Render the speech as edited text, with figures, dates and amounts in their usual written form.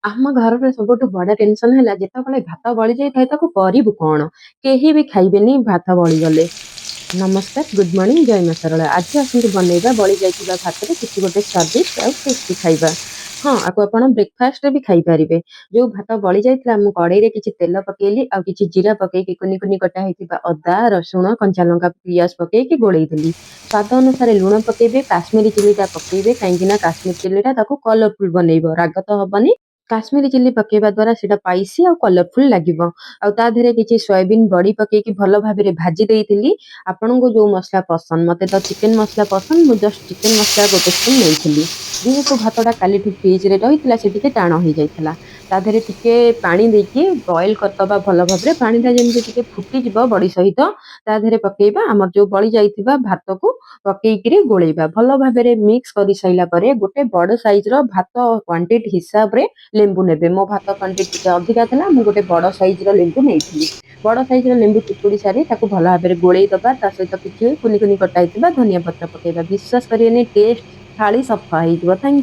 ଆମ ଘରର ସବୁଠୁ ବଡ଼ ଟେନସନ୍ ହେଲା, ଯେତେବେଳେ ଭାତ ବଳି ଯାଇଥାଏ, ତାକୁ କରିବୁ କ'ଣ? କେହି ବି ଖାଇବେନି ଭାତ ବଳିଗଲେ। ନମସ୍କାର, ଗୁଡ୍ ମର୍ଣ୍ଣିଂ, ଜୟ ମା ସରଳା। ଆଜି ଆସନ୍ତୁ ବନେଇବା ବଳି ଯାଇଥିବା ଭାତରେ କିଛି ଗୋଟେ ସ୍ୱାଦିଷ୍ଟ ଆଉ ଟେଷ୍ଟି ଖାଇବା। ହଁ, ଆକୁ ଆପଣ ବ୍ରେକଫାଷ୍ଟରେ ବି ଖାଇପାରିବେ। ଯୋଉ ଭାତ ବଳି ଯାଇଥିଲା, ମୁଁ କଡ଼େଇରେ କିଛି ତେଲ ପକେଇଲି ଆଉ କିଛି ଜିରା ପକେଇକି କୁନି କୁନି କଟା ହେଇଥିବା ଅଦା, ରସୁଣ, କଞ୍ଚା ଲଙ୍କା, ପିଆଜ ପକେଇକି ଗୋଳେଇଦେଲି। ସ୍ୱାଦ ଅନୁସାରେ ଲୁଣ ପକେଇବେ, କାଶ୍ମୀରୀ ଚିଲିଟା ପକେଇବେ, କାହିଁକି ନା କାଶ୍ମୀର ଚିଲିଟା ତାକୁ କଲରଫୁଲ ବନେଇବ। ରାଗ ତ ହବନି, କାଶ୍ମୀରୀ ଚିଲି ପକେଇବା ଦ୍ୱାରା ସେଇଟା ସ୍ପାଇସି ଆଉ କଲରଫୁଲ ଲାଗିବ। ଆଉ ତା ଦେହରେ କିଛି ସୋୟାବିନ୍ ବଡି ପକେଇକି ଭଲ ଭାବରେ ଭାଜି ଦେଇଥିଲି। ଆପଣଙ୍କୁ ଯୋଉ ମସଲା ପସନ୍ଦ, ମତେ ତ ଚିକେନ ମସଲା ପସନ୍ଦ, ମୁଁ ଜଷ୍ଟ ଚିକେନ ମସଲା ଗୋଟେ ସ୍ପୁନ ନେଇଥିଲି। ଯେହେତୁ ଭାତଟା କାଲିଠୁ ଫ୍ରିଜରେ ରହିଥିଲା, ସେ ଟିକେ ଟାଣ ହେଇଯାଇଥିଲା। ତା ଦେହରେ ଟିକେ ପାଣି ଦେଇକି ବଏଲ କରିଦବା ଭଲ ଭାବରେ। ପାଣିଟା ଯେମିତି ଟିକେ ଫୁଟିଯିବ ବଡି ସହିତ, ତା ଦେହରେ ପକେଇବା ଆମର ଯୋଉ ବଳି ଯାଇଥିବା ଭାତକୁ। ପକେଇକିରି ଗୋଳେଇବା ଭଲ ଭାବରେ। ମିକ୍ସ କରିସାରିଲା ପରେ ଗୋଟେ ବଡ ସାଇଜର ଭାତ କ୍ୱାଣ୍ଟିଟି ହିସାବରେ ଲେମ୍ବୁ ନେବେ। ମୋ ଭାତ କ୍ୱାଣ୍ଟିଟି ଟିକେ ଅଧିକା ଥିଲା, ମୁଁ ଗୋଟେ ବଡ ସାଇଜର ଲେମ୍ବୁ ନେଇଥିଲି। ବଡ ସାଇଜର ଲେମ୍ବୁ ଚିପୁଡି ସାରି ତାକୁ ଭଲ ଭାବରେ ଗୋଳେଇ ଦବା। ତା ସହିତ କିଛି କୁନି କୁନି କଟା ହେଇଥିବା ଧନିଆ ପତ୍ର ପକେଇବା। ବିଶ୍ୱାସ କରିବେନି, ଟେଷ୍ଟ, ଥାଳି ସଫା ହେଇଯିବ। Thank.